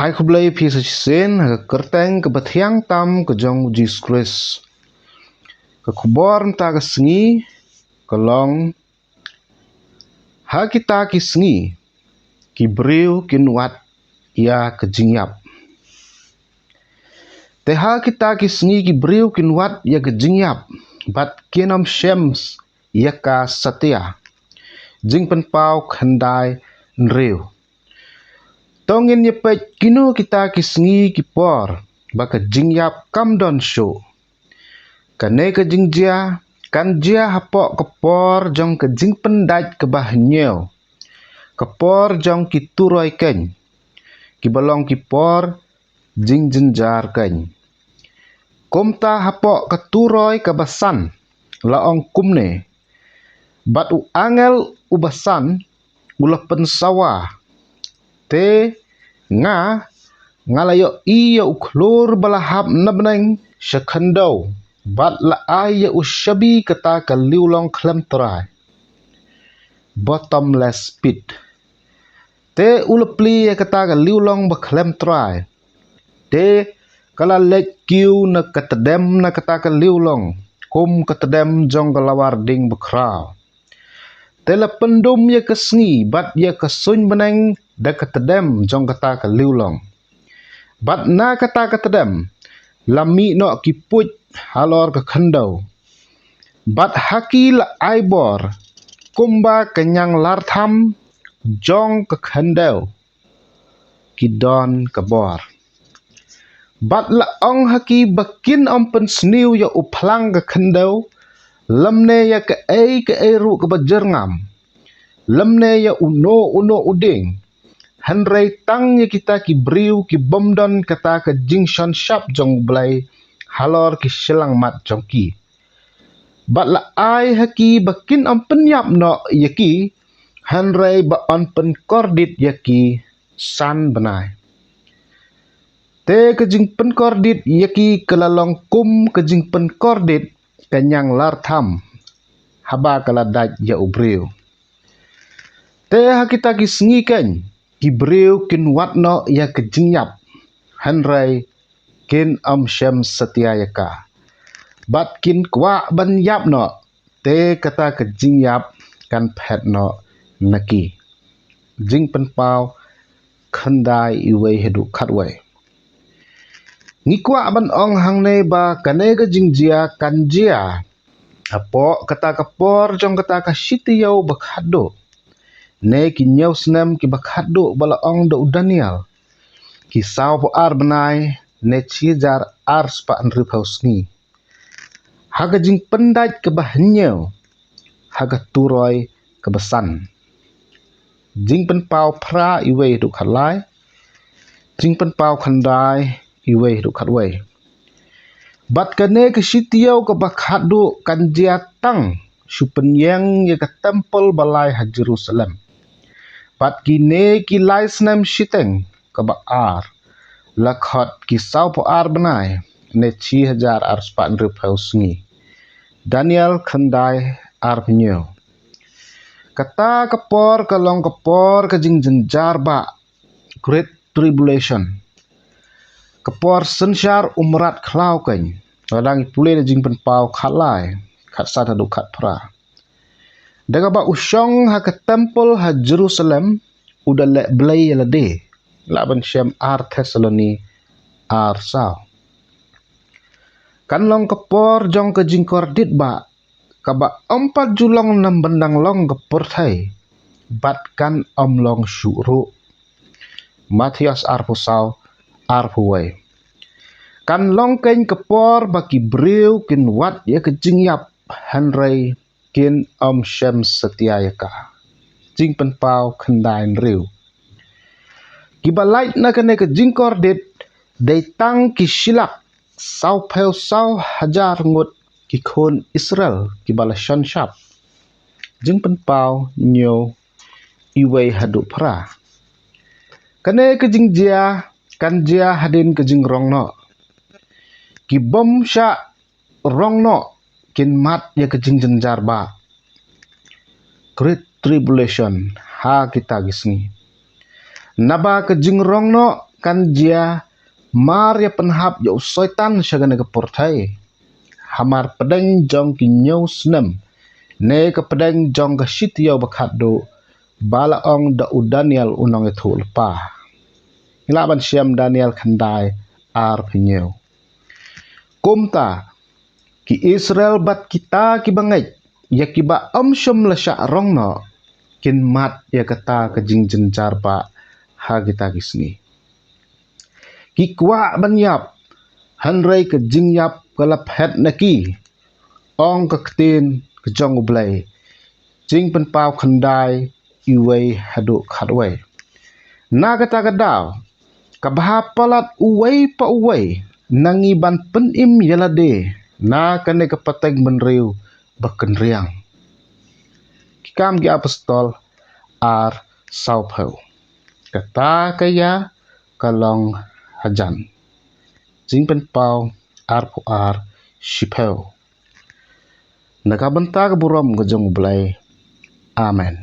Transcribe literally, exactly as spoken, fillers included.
Ai khublei phi sa shisien ha ka kyrteng kaba thiang tam ka jong u Jisu Khrist. Ka khubor mynta ka sngi ka long: Ha kita ki sngi ki briew kin wad ïa ka jingïap. Te ha kita ki sngi ki briew kin wad ïa ka jingïap bad kin ym shem ïa ka satia. Jingpynpaw khyndai hynriew. To ngin ïa peit kino kita ki sngi ki por ba ka jingïap kam don shuh. Kane ka jingjia kan jia hapoh ka por jong ka jingpyndait kaba hynñiew, ka por jong ki turoi keiñ, kiba long ki por jingjynjar keiñ. Kumta hapoh ka turoi kaba san la ong kumne: Bad u angel uba san u la pynsawa, te nga, nga la ïohi ïa u khlur ba la hap na bneng sha khyndew, bad la ai ïa u shabi kata ka liwlong khlem trai, bottomless pit. Te u la plie ïa kata ka liwlong ba khlem trai. Te ka la leit kiew na ka tdem na kata ka liwlong kum ka tdem jong ka lawar ding bakhraw. Te la pyndum ïa ka sngi bad ïa ka suiñ bneng da ka tdem jong kata ka liwlong. Bad na kata ka tdem la mih noh ki puit halor ka khyndew. Bad ha ki la ai bor kumba ka ñianglartham jong ka khyndew. Ki don ka bor. Bad la ong ha ki ba kin ym pynsniew ïa u phlang ka khyndew, lymne ïa kaei kaei ruh kaba jyrngam, lymne ïa uno uno u dieng, hynrei tang ïa kita ki briew ki bym don kata ka jingshon shap jong U Blei halor ki shyllangmat jong ki. Bad la ai ha ki ba kin ym pynïap noh ïa ki, hynrei ba yn pynkordit ïa ki san bnai. Te ka jingpynkordit ïa ki ka la long kum ka jingpynkordit ka ñianglartham haba ka la dait ïa u briew. Te ha kita ki sngi keiñ ki briew kin wad noh ïa ka jingïap, hynrei kin ym shem satia ïa ka. Bad kin kwah ban ïap noh, te kata ka jingïap kan phet noh na ki. Jingpynpaw khyndai, iwei haduh khatwei. Ngi kwah ban ong hangne ba kane ka jingjia kan jia hapoh kata ka por jong kata ka shi taïew ba khatduh, ne ki hynñiew snem kiba khatduh ba la ong da u Daniel, ki sawphew ar bnai ne shi hajar ar spah hynriewphew sngi. Ha ka jingpyndait kaba hynñiew ha ka turoi kaba san. Jingpynpaw phra, iwei haduh khatlai. Jingpynpaw khyndai, iwei haduh khatwei. Bad kane ka shi taïew kaba khatduh kan jia tang shu pynïeng ïa ka templ ba lai ha Jerusalem. Bad kine ki lai snem shiteng kaba ar, la khot ki sawphew ar bnai ne shi hajar ar spah hynriewphew sngi. Daniel khyndai, arphew hynñiew. Kata ka por ka long ka por ka jingjynjar bah, Great Tribulation. Ka por synshar u mrad khlaw keiñ. Lada ngi pule na Jingpynpaw khatlai, khatsan haduh khatphra. Da kaba u shong ha ka templ ha Jerusalem, u da leh blei ïa lade. Lah ban shem ar Thessaloni ar saw. Kan long ka por jong ka jingkordit bah, kaba ym pat ju long namar ba dang long ka pyrthei, bad kan ym long shuh ruh. Mathaios arphew saw, arphew wei. Kan long keiñ ka por ba ki briew kin wad ïa ka jingïap, hynrei kin ym shem satia ïa ka. Jingpynpaw khyndai, hynriew. Kiba lait na kane ka jingkordit dei tang ki shilak sawphew saw hajar ngut ki khun Israel kiba la shon shap. Jingpynpaw hynñiew, iwei haduh phra. Kane ka jingjia kan jia hadien ka jingrong noh. Ki bym shah rong noh kin mad ïa ka jingjynjar bah, Great Tribulation, ha kita ki sngi. Naba ka jingrong noh kan jia mar ïa pynhap ïa u Soitan sha kane ka pyrthei. Hamar pdeng jong ki hynñiew snem, ne ka pdeng jong ka shitaïew ba khatduh, ba la ong da u Daniel u nongïathuhlypa. Ngi lah ban shem Daniel khyndai, ar phew hynñiew. Kumta, ki Israel bad kita kiba ngeit ïa kiba ym shym la shah rong noh, kin mad ïa kata ka jingjynjar bah ha kita ki sngi. Ki kwah ban ïap, hynrei ka jingïap ka la phet na ki, ong ka ktien ka jong U Blei. Jingpynpaw khyndai, uwei haduh khatwei. Na kata ka daw, ka bha palat uwei pa uwei na ngi ban pynim ïa lade na kane ka pateng bynriew ba kynriang. Ki Kam ki Apostol, ar sawphew. Kata ka ïa ka long hajan. Jingpynpaw, arphew ar, shiphew. Na ka bynta ka burom ka jong U Blei. Amen.